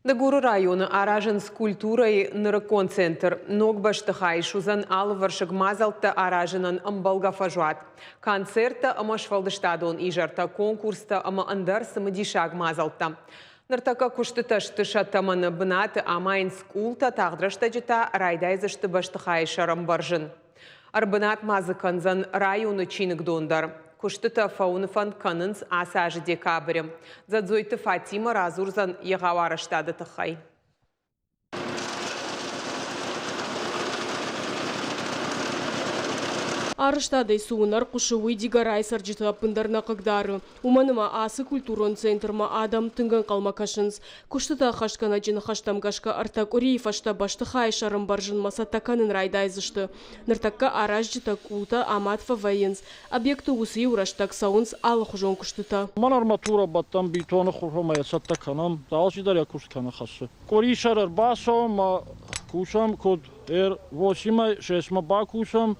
Дыгуры районы аразынц культурӕйы нырыккон центр. Ног бӕстыхай суыдзӕн алывӕрсыг мадзӕлттӕ аразынӕн ӕмбӕлгӕ фӕзуат. Концерттӕ ӕмӕ сфӕлдыстадон изӕртӕ, конкурстӕ ӕмӕ ӕндӕр цымыдисаг мадзӕлттӕ. Ныртӕккӕ куыстытӕ сты сӕ тӕмӕны бынаты, амайынц къултӕ, тагъд рӕстӕджы та райдайдзысты бӕстыхайы сӕр ӕмбӕрзын. Ӕрбынат ма дзы кӕндзӕн районы чиныгдон дӕр. Куыстытӕ фӕуыны фӕнд кӕнынц ацы азы декабры. Дзӕдзойты Фатимӕ радзурдзӕн егъау арӕзтады тыххӕй. Арӕзтадӕй цы уынӕр хъуысы, уый Дигорайы цӕрджыты ӕппындӕр нӕ хъыгдары. Уымӕн ӕмӕ ацы культурон центрмӕ адӕм тынг ӕнхъӕлмӕ кӕсынц. Куыстытӕ ӕххӕстгӕнӕджы ныхӕстӕм гӕсгӕ ӕртӕ къуырийы фӕстӕ бӕстыхайы сӕрӕмбӕрзынмӕ цӕттӕ кӕнын райдайдзысты. Ныртӕккӕ аразджытӕ къултӕ амад фӕвӕййынц. Объекты уыцы-иу рӕстӕг цӕуынц алыхуызон куыстытӕ. Мӕн арматурӕ бӕттӕм бетоны хурхмӕ йӕ цӕттӕ кӕнӕм. Алчидӕр йӕ куыст кӕны хӕссы. Къуырисӕр ӕрбацӕуӕм ӕмӕ кусӕм, куыд эр-восемӕй шестмӕ бакусӕм.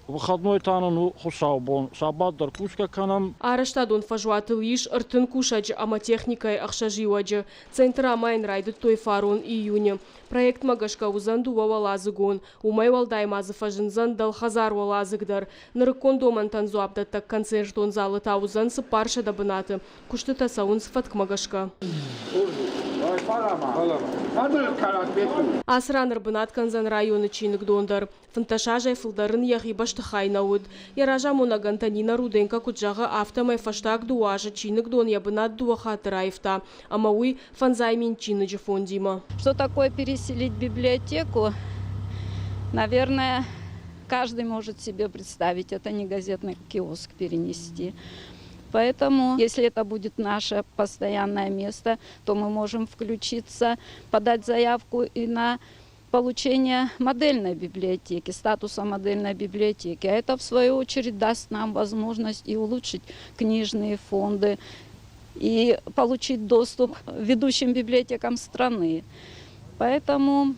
Выходной та нын у хуыцаубон, сабат дӕр кусгӕ кӕнӕм. Арӕзтадон фӕзуатыл ис 30 кусӕджы ӕмӕ техникӕйы ӕхсӕз иуӕджы. Центр амайын райдыдтой фарон июны. Проектмӕ гӕсгӕ уыдзӕн дыууӕуӕладзыгон. Уымӕй уӕлдай ма дзы фӕзындзӕн дӕлхӕдзар уӕладзыг дӕр. Нырыккон домӕнтӕн дзуапдӕттӕг концертон залы та уыдзӕн 400 бынаты. Куыстытӕ цӕуынц фӕткмӕ гӕсгӕ. Ацы ран ӕрбынат кӕндзӕн районы чиныгдон дӕр. 15 азӕй фылдӕр ын йӕхи бӕстыхай нӕ уыд. Йӕ разамонӕг Антонина Руденко куыд зӕгъы, афтӕмӕй фӕстаг дыууӕ азы чиныгдон йӕ бынат дыууӕ хатты раивта, ӕмӕ уый 50 000 чиныджы фондимӕ. Что такое переселить библиотеку, наверное, каждый может себе представить. Это не газетный киоск перенести. Поэтому, если это будет наше постоянное место, то мы можем включиться, подать заявку и на получение модельной библиотеки, статуса модельной библиотеки. А это, в свою очередь, даст нам возможность и улучшить книжные фонды, и получить доступ к ведущим библиотекам страны. Поэтому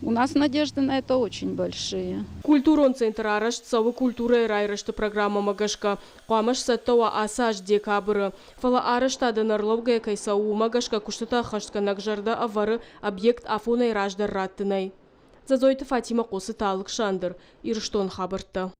у нас надежды на это очень большие. Культурон центр арӕзт цӕуы культурӕйы райрӕзты программӕмӕ гӕсгӕ. Хъуамӕ сцӕттӕ уа ацы аз декабры. Фӕлӕ арӕзтадӕн ӕрлӕугӕ кӕй цӕуы, уымӕ гӕсгӕ куыстытӕ ӕххӕстгӕнӕг зӕрдӕ ӕвӕры объект афонӕй раздӕр раттынӕй. Дзӕдзойты Фатимӕ, Хъоцыты Алыксандр, Ирыстоны хабӕрттӕ.